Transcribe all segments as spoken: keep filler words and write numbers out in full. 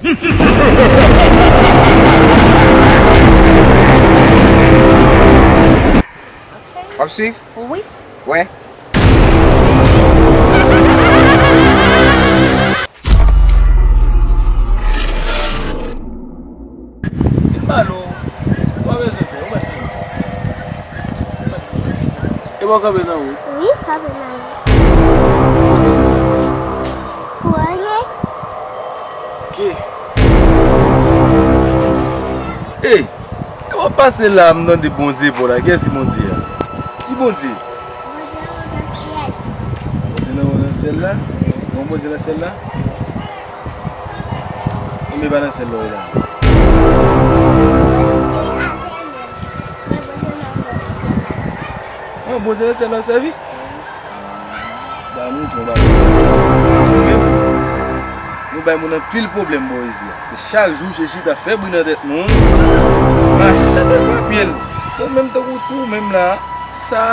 W ap swiv? Wi. Wè. Vin pale w. Ou pa bezwen pè, ou mèt fini. E w kanpe nan wout? Wi, kanpe nan wout. Pou sa w fè? Pou anyen. Ke? Ey! E w ap pase la, m tande Bondye pa w la. Kiyès ki Bondye a? Ki Bondye? Bondye anwo nan syèl. Bondye anwo nan syèl la? Gon Bondye nan syèl la? Enben, pa nan syèl la w ye la. An, Bondye nan syèl la w sèvi? Ba nou tou, ba nou. Nou bay moun anpil pwoblèm bò isit. Se chak jou se chita fè bri nan tèt moun. Mache nan tèt papye l. Ou menm tankou si ou menm la. Sa.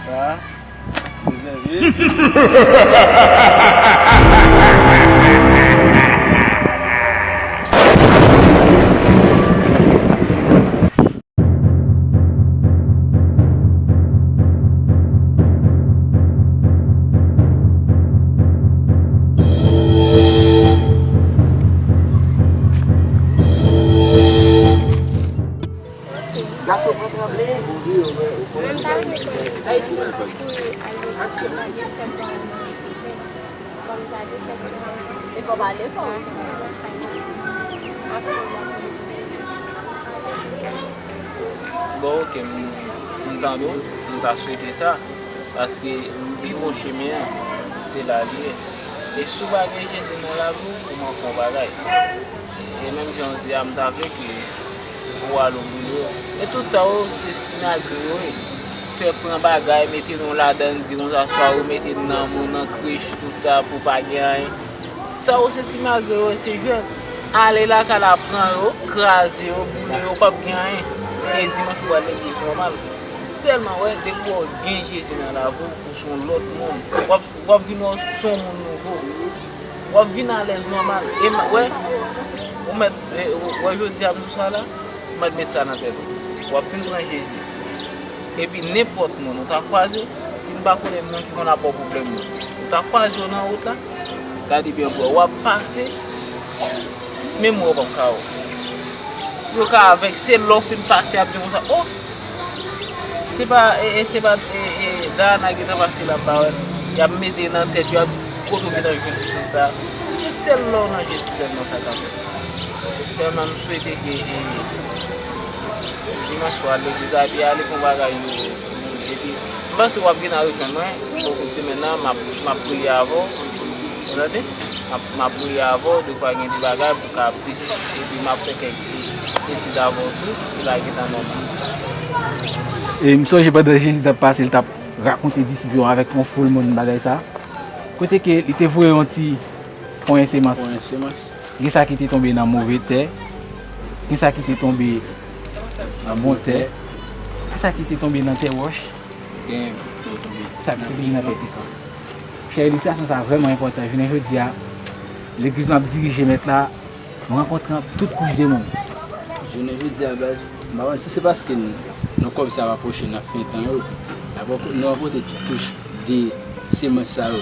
Sa. Prezève. Gason pran tranble. Mwen pa vle konnen sa pou al lekòl, pa gen kòb ba mwen. Fò m gade kòb mwen. E fò pale fò. Bon, oke, m, m tande w, m ta swete sa. Paske pi bon chemen an, se la li ye. E si w pa gen Jezi nan lavi w, ou manke yon bagay. E menm jan w di a, m ta vle ke ou al o boulyo. E tout sa yo, se simagri yo ye. Fè pran bagay, mete nou ladan l, di konsa, swa ou mete n nan moun nan krich, tout sa, pou pa gen anyen. Sa yo, se simagri yo ye, se jwèt. Ale lakay la, pran yo, kraze yo, boule yo, p ap gen anyen. E dimanch ou al legliz nòmal. Sèlman, wè, depi w gen Jezi nan lavi w, ou se yon lòt moun. W ap, w ap vin wè w se yon moun nouvo. W ap vin alèz nòmal. E m, wè, ou mèt, e, wè jodi a m di w sa la, ou mèt met sa nan tèt ou. W ap fin pran Jezi. Epi nenpòt moun ou ta kwaze, ki n pa konnen moun ki konn ap ba w pwoblèm yo. Ou ta kwaze yo nan wout la, gade byen pou wè. W ap pase, menm wè w p ap ka wè. Yo ka avèk, se lè w fin pase, y ap di konsa, o! Se pa, e, e, se pa, e, e, Dayana gentan pase la, m pa wè l. Y ap mete nan tèt yo, y ap kote w gentan jwenn ti chans sa. Se sèl lè w nan Jezi sèlman sa ka fèt. Sèlman m swete ke, e, dimanch swa legliz la, epi ale fè yon bagay yo, epi m panse w ap gentan rejwenn mwen, pou kout semèn nan, m ap, m ap priye avè w, ou tande? M ap, m ap priye avè w, dekwa gen de bagay pou ka plis, epi m ap fè kèk etid avè w tou, epi l a gentan nòmal. E m sonje pandan Jezi t ap pase, l t ap rakonte disip yo avèk yon foul moun bagay sa. Kote ke li te voye yon ti ponyen semans. Ponyen semans. Gen sa ki te tonbe nan move tè, gen sa ki te tonbe nan bon tè, gen sa ki te tonbe nan tè wòch, gen sa ki te tonbe nan tè pikan. Chè, ilistrasyon sa vrèman enpòtan. Jounen jodi a, legliz m ap dirije, mèt la, m rankontre tout kouch de moun. Jounen jodi a, baz, m pa konn si se paske n, nan kòb sa ap apwoche nan fen tan yo, n ap ranko-, nou rankontre tout kouch de semans sa yo.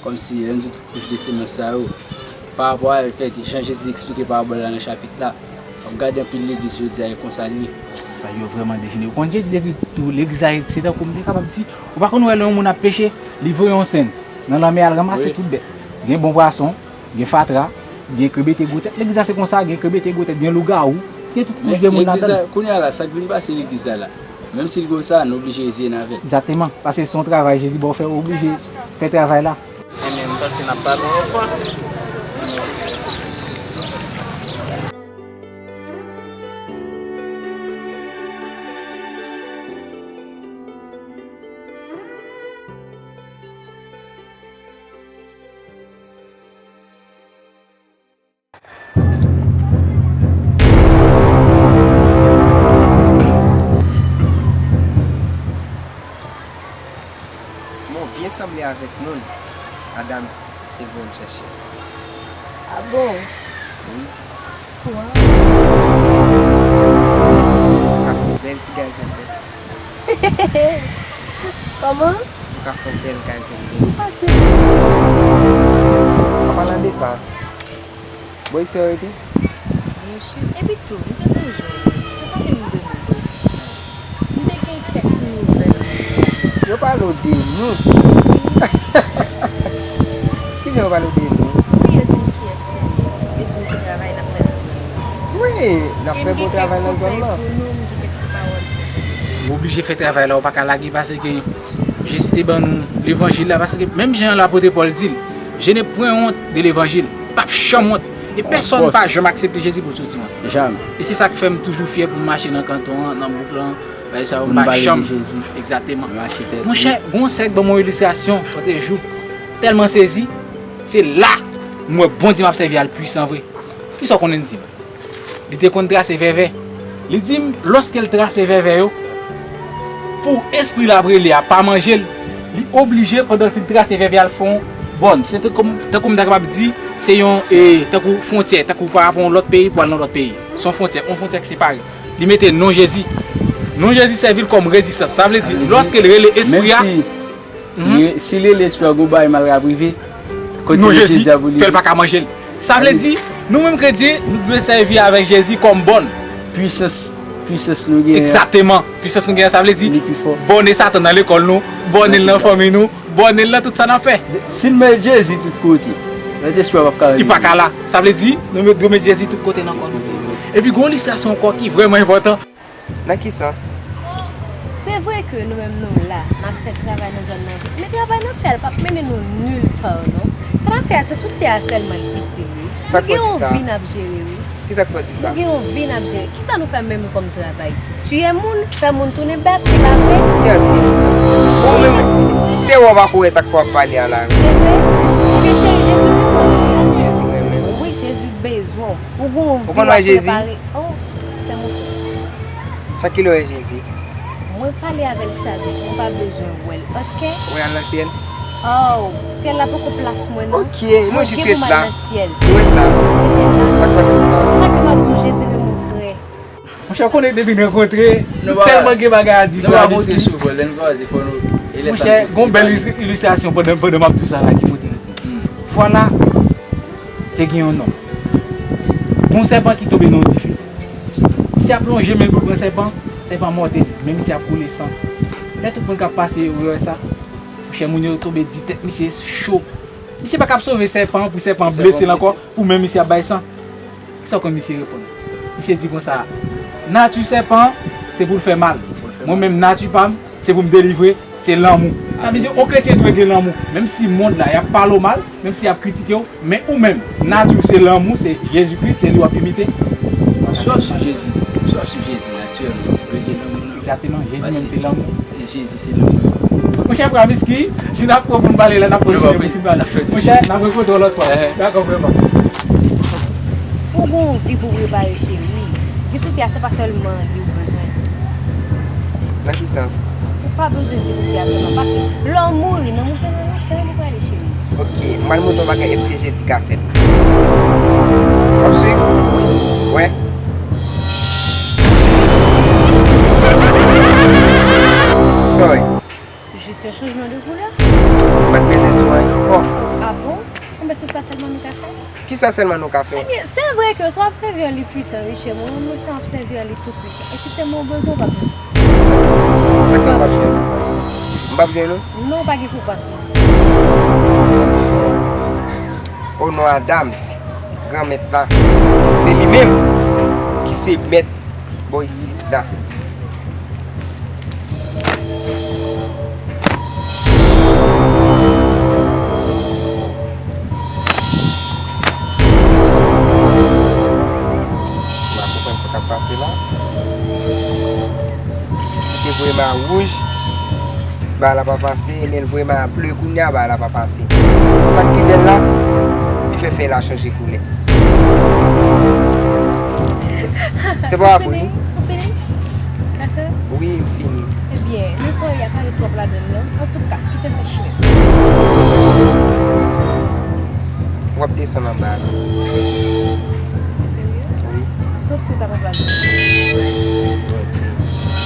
Kòmsi, lè n di tout kouch de semans sa yo, pa rapò a lèfèt, jan Jezi eksplike parabòl la nan chapit la, w ap gade anpil legliz jodi a, e konsa l ye. Bagay yo vrèman dejenere. Ou konn Jezi te di tou, legliz la, se tankou m te kapab di, ou pa konn wè lè yon moun ap peche, li voye yon senn nan lanmè al ranmase tout bèt. Gen bon pwason, gen fatra, gen krebete gwo tèt. Legliz la se konsa, gen krebete gwo tèt, gen lougawou, gen tout kouch de moun ladan l. Kounye a la, sa k vin pase legliz la la, menm si l konsa, nou oblije reziye n avè l. Egzakteman, paske se yon travay Jezi ba w fè, ou oblije fè travay la. Ebyen, m panse n ap pale yon lòt fwa. Sanble avèk moun Adams te voye m chèche. Ah bon? Wi. Waw. Ou ka fè yon bèl ti gazèl tèt. Kòman? Ou ka fè yon bèl gazèl tèt. Ou pa te. An palan de sa, Boysi yo rete? Byensi. Epi tou, m te bezwen w. Yo pale m de nou, Boysi. M te gen kèk nouvèl. Yo pale w de nou? Kijan yo pale w de nou? Wi, yo di m kiyès nou ye. Yo di m ki travay n ap fè nan zòn nan. Wi, n ap fè bon travay nan zòn nan. E m gen kèk konsèy pou nou, m gen kèk ti pawòl pou nou. Ou oblije fè travay la, ou pa ka lage paske Jezi te ban nou levanjil la, paske menm jan lapot Pòl di l, je n'ai point honte de l'évangile. Li p ap janm wont. E pèsonn pa janm aksepte Jezi pou l soti wont. Janm. E se sa k fè m toujou fyè pou m mache nan kanton an, nan bouk lan, bagay sa yo, m pa janm. Egzakteman. Mache tèt. Monchè, gon sèk ban m yon ilistrasyon, kote jou tèlman sezi, se la m wè Bondye m ap sèvi a l pwisan vre. Kisa w konnen l di m? Li te konn trase vèvè. Li di m, lòske l trase vèvè yo, pou espri l ap rele a pa manje l, li oblije, pandan l fin trase vèvè a, l fè yon bòn. Se tankou m, tankou m ta kapab di, se yon, e, tankou fwontyè, tankou pa rapò yon lòt peyi pou al nan lòt peyi. Se yon fwontyè, yon fwontyè ki separe. Li mete non Jezi. Non Jezi sèvi l kòm rezistans. Sa vle di, lòske l rele espri a, Si l rele espri a, gon bagay mal k ap rive. Kote non l Jezi, te diabolize. Fè l pa ka manje l. Sa vle di, nou menm kretyen, nou dwe sèvi avèk Jezi kòm bòn. Pwisans, pwisans nou genyen. Egzakteman. Pwisans nou genyen, sa vle di, Li pi fò. Bòne Satan nan lekòl nou, bòne l nan fanmi nou, bòne l nan tout sa n ap fè. Si n met Jezi tout kote, Sentespri a p ap ka Li pa ka la. Sa vle di, nou met, dwe met Jezi tout kote nan kò nou. Epi gon ilistrasyon ankò ki vrèman enpòtan. Nan ki sans? Se vre ke nou menm nou la, n ap fè travay nan zòn nan vre. Men travay n ap fè a, l p ap mennen nou nil pa, non. Sa n ap fè a, se sou tè a sèlman l itil, wi. Nou gen yon vi n ap jere, wi. Kisa k fè w di sa? Nou gen yon vi n ap jere. Kisa nou fè menm kòm travay? Tiye moun, fè moun tounen bèf, se pa vre? Ki an tiye? Ou menm, se wè w pa ko wè sa k fè w ap pale a la. Se vre? Ebyen cheri, Jezi renmen w. Jezi renmen w. Wi, Jezi bezwen w. Ou gon Ou konn wè Jezi? Oh, sè mon frè. Chak kilè w wè Jezi? Mwen pale avè l chak jou, mwen pa bezwen wè l, oke? Ou wè al nan syèl? Oh, syèl la poko plas mwen non. Oke, nou jis ret la. Syèl. Nou ret la. Rete la. Sa k pa t fini. Sa ke m ap di w, Jezi renmen w, frè. Monchè, ou konnen depi n rankontre, nou tèlman gen bagay a di, frè, a montre. Monchè, gon bèl ilistrasyon pandan, pandan m ap di w sa la ki montre. Fwa la, te gen yon nonm. Gon sèpan ki tonbe nan yon dife. Misye ap lonje men l pou l pran sèpan, sèpan mòde l, men misye ap koule san. Lè tout moun k ap pase yo wè sa, monchè, moun yo tonbe di tèt misye cho. Misye pa kab sove sèpan an pou sèpan an blese l ankò, pou men misye ap bay san. Kisa w konn misye reponn? Misye di konsa, nati sèpan an, se pou l fè mal. Mwen menm, nati pa m, se pou m delivre, se lanmou. Sa vle di, yon kretyen dwe gen lanmou. Menm si mond la, y ap pale w mal, menm si y ap kritike w, men ou menm, nati w se lanmou, se Jezi Kris, se li w ap imite. Si w ap swiv Jezi, si w ap swiv Jezi, natirèlman, ou dwe gen lanmou nan. Egzakteman, Jezi menm se lanmou. Jezi se lanmou. Monchè, frè Miski, si n ap pran pou n pale la, n ap pran jounen pou fin pale. Monchè, n ap rankontre w lòt fwa. Dakò, frè m. Ou gon vi pou prepare, cheri. Vi sou tè a, se pa sèlman li ou bezwen. Nan ki sans? Ou pa bezwen vi sou tè a sèlman. Paske lè w mouri, nan mouri se nan lanfè li prale, cheri. Ok, m al montre w bagay èske Jezi ka fè l. W ap swiv? Wè. Sorry. Jis yon chanjman de koulè. M pa t bezwen di w anyen ankò. Ah bon? Enben se sa sèlman nou ka fè? Kisa sèlman nou ka fè? Ebyen, se vre ke sa w ap sèvi an li pwisan, wi chè mwen, mwen sa w ap sèvi an li tou pwisan. E si se mwen ou bezwen, w ap jwenn. Sa k fè m p ap jwenn? M p ap jwenn ou? Non, ou pa gen pouvwa sou mwen. O non Adams, Granmèt la, se li menm ki se mèt bò isit la. M pa konprann sa k ap pase la. Li te voye m a wouj, bagay la pa pase, men l voye m a ble kounye a, bagay la pa pase. Sa k pi bèl la, li fè fèy la chanje koulè. Se pa pou li? Ou fini? Dakò? Wi, m fini. Ebyen, nan swarè a pa ret twòp ladan l non. Antouka, kite m fè chimen m. W ap desann anba la. Se serye? Wi. Sof si w ta pran plas mwen.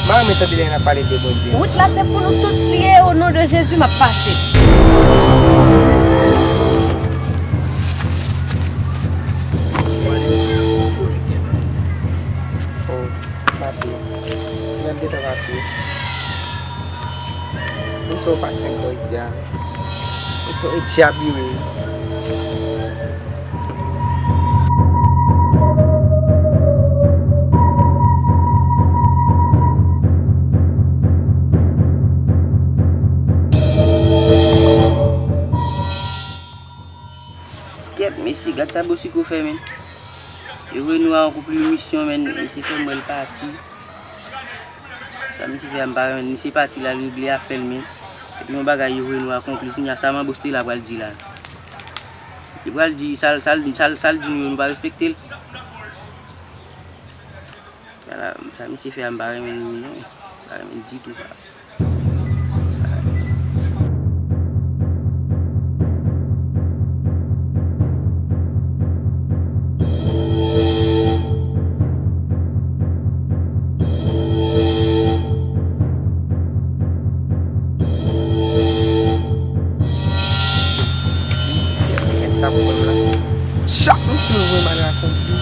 M pa renmen tande lè n ap pale de Bondye. Wout la se pou nou tout li ye, o non de Jezi, m ap pase. Oh, m ap pase. Ti nèg gentan pase. Misye w pase ankò isi a. Misye w e djab li ye. Kèt, mesye, gad sa Bosiko fè, menn. Yo voye nou a yon koup misyon, menn. Misye fè m wè l pati. Sa misye fè a, m pa renmen l. Misye pati l al regle afè l, menn. Epi yon bagay yo voye nou a konplis. Kounye a, sa Manbo Stella pral di la? Li pral di, sa l, sa l, sa l, sa l di nou yo, nou pa respekte l. Sa la, sa misye fè a, m pa renmen l, non. M pa renmen l ditou, pa. Èske nèg sa pou pran m la? Chak misye voye m al rakonte.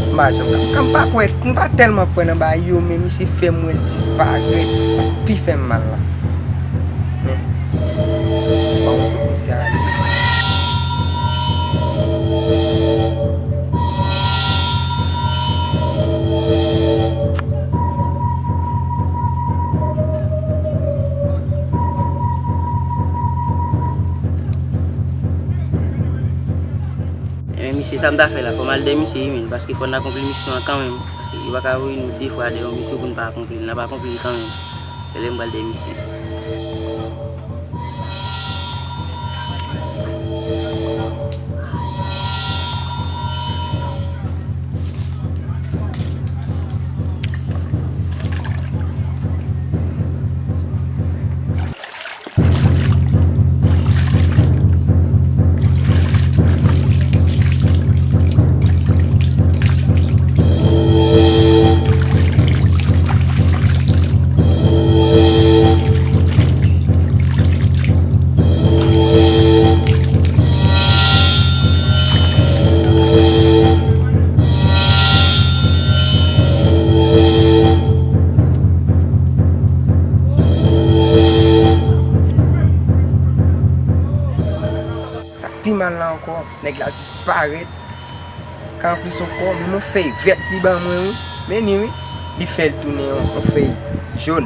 M pa janm ka, m pa kwè, m pa tèlman kwè nan bagay yo, men misye fè m wè l disparèt. Sa k pi fè m mal la. Men, bon, misye ale. Ebyen, misye, sa m ta fè la, fò m al dèyè misye, wi, menn, paske fò n akonpli misyon an kanmenm, paske yo pa ka voye nou de fwa dèyè yon misyon pou n pa akonpli l, n ap akonpli l kanmenm. Genlè m pral dèyè misye. Sa k pi mal la ankò, nèg la disparèt. Ka anplis ankò, menm yon fèy vèt li ban mwen, wi. Men ni, wi. Li fè l tounen yon, yon fèy jòn.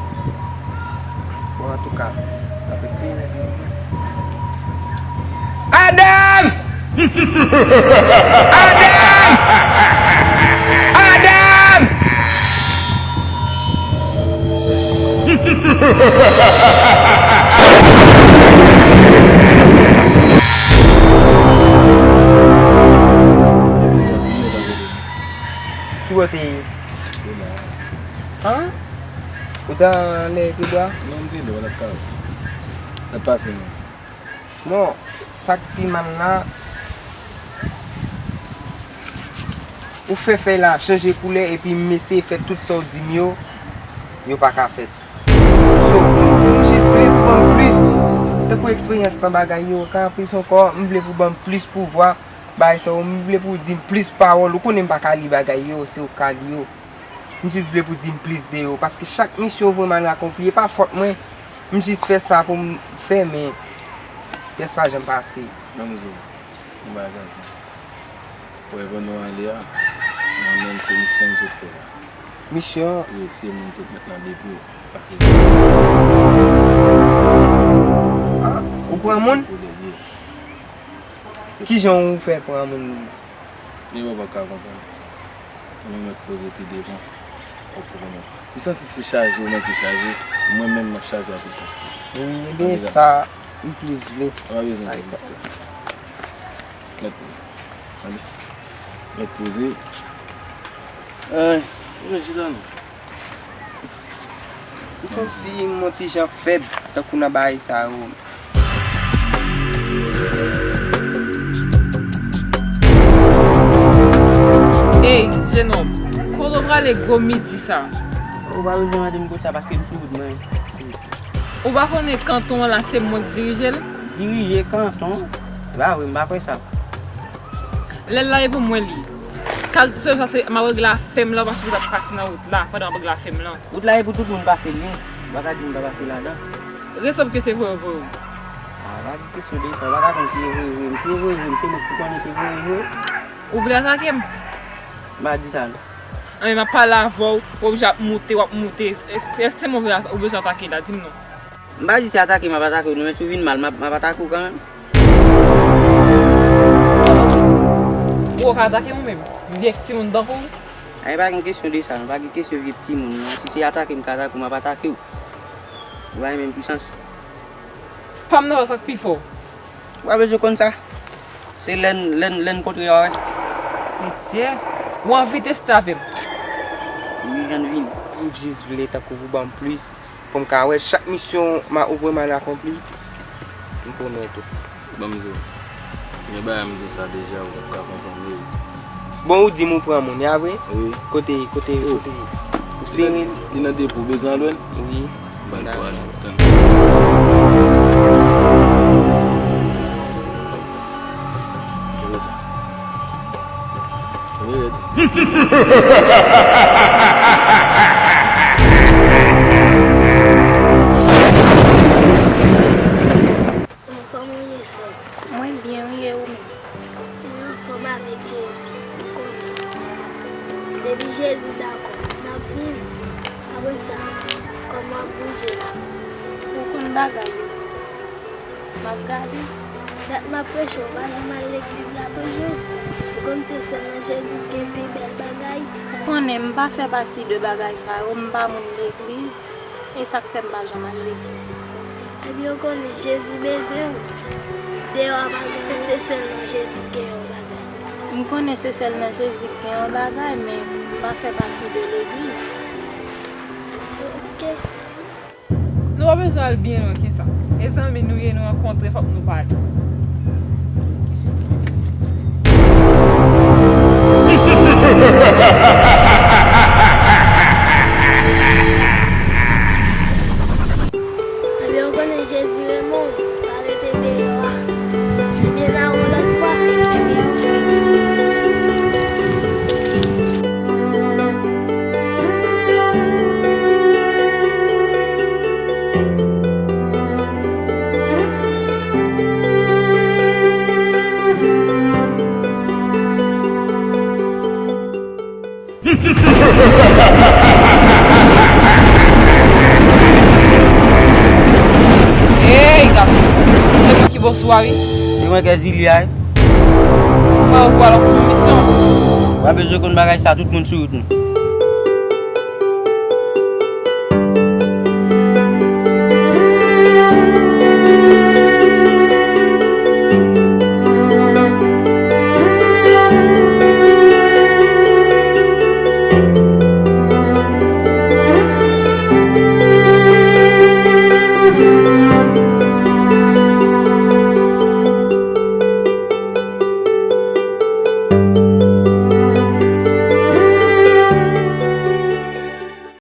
Bon, antouka, n ap eseye. Adams! Adams! Adams! Ki bò w te ye? An? Ou te anlè pye bwa? Non, m te lè w al ap kare. Sa k pase, non? Non, sa k pi mal la, ou fè fèy la chanje koulè epi m eseye fè tout sa w di m yo, yo pa ka fèt. So, m jis vle pou ban m plis. Tankou eksperyans nan bagay yo, ka anplis ankò, m vle pou ban m plis pouvwa, bagay sa yo, m vle pou di m plis pawòl. Ou konnen m pa ka li bagay yo, se ou k ka li yo. M jis vle pou di m plis de yo, paske chak misyon ou voye m al akonpli, e pa fòt mwen. M jis fè sa pou m fè, men pyès pa janm pase. Manzo, yon bagay sa. Wè, pandan w ale a, mwen menm se misyon m sot fè la. Misyon? Wi, se moun sot met nan depo. Pase. Ah, ou pran moun? Kijan ou fè pran moun? Li pa ka konprann. Nou mèt poze pi devan. Ou konprann. M santi se chaje ou manke chaje. Mwen menm m ap chaje a presans toujou. Wi, ebyen sa m plis vle. Ou pa bezwen poze strès. Mèt poze. Tande? Mèt poze. Ay, ou jwenn chita non. M Santi m on ti jan fèb tankou nan bagay sa yo. Ey, jenòm, kote w prale gwo midi sa? Ou pa bezwen mande m kote sa paske m sou wout mwen. Ou pa konnen kanton an la se mwen k dirije l? Dirije kanton? Se pa vre, m pa kwè sa. Lè l la e pou mwen li. Kal se sa se m ap regle afè m lan paske w t ap pase nan wout la pandan m ap regle afè m lan. Wout la e pou tout moun pase l ye. Ou pa ka di m pa pase ladan. Rezon ke se vre vre. Ah, pa gen kesyon de sa, ou pa ka konn si e vre vre. Si e vre vre, se mwen ki konnen se vre vre. Ou vle atake m? M pa di sa non. Anben m ap pale avè w, w oblije ap moute, w ap moute. Èske se mwen ou bezwen atake la? Di m non. M pa di se atake m ap atake w non, men si w vin mal, m ap, m ap atake w kanmenm. Ou ka atake mwen menm? Vye timoun tankou w? Ay, pa gen kesyon de sa non, pa gen kesyon vye timoun non. Si se atake m ka atake w, m ap atake w. Ou pa gen menm pisans. Pa m nan wè sa k pi fò. Ou pa bezwen konn sa. Se lè n, lè n, lè n kontre a wè. Mesye, ou anvi teste avè m? Wi, jan vini. M jis vle tankou pou ban m plis, pou m ka wè chak misyon ma ou voye m al akonpli, m pwomèt ou. Ban m di w. Gen bagay m di w sa deja, ou p ap ka konprann li. Bon, ou di m ou pran moun, ya vre? Wi. Kote, kote, kote? Ou sere? Li nan depo, ou bezwen al wè l? Wi. Ban l pou al tann. Kenbe sa. Kenbe rèd. Kòman w ye, sè m? Mwen byen wi, e ou menm? Mwen anfòm avèk Jezi, ou konnen. Depi Jezi dakò, n ap viv. Apre sa, kòman w ap bouje la? Ou konn bagay yo. M ap gade. Dat m ap preche, ou pa janm al legliz la toujou? Ou konn se sèl nan Jezi k gen pi bèl bagay? Ou konnen m pa fè pati de bagay sa yo, m pa moun legliz. E sa k fè m pa janm al legliz. Ebyen, ou konnen Jezi bezwen w. Deyò a pa gen anyen, se sèl nan Jezi k gen yon bagay. M konnen se sèl nan Jezi k gen yon bagay, men m pa fè pati de legliz. Ok. Nou pa bezwen al byen lwen ke sa. E zanmi nou ye, nou rankontre, fòk nou pale. Ebyen, ou konnen Jezi renmen w, pa rete deyò a. Ebyen, n a wè w lòt fwa. Ey, gason! Se mwen ki bòs ou a, wi. Se mwen k Zili a, wi. Mwen, ou vwala pou yon misyon. Ou pa bezwen konn bagay sa, tout moun sou wout nou.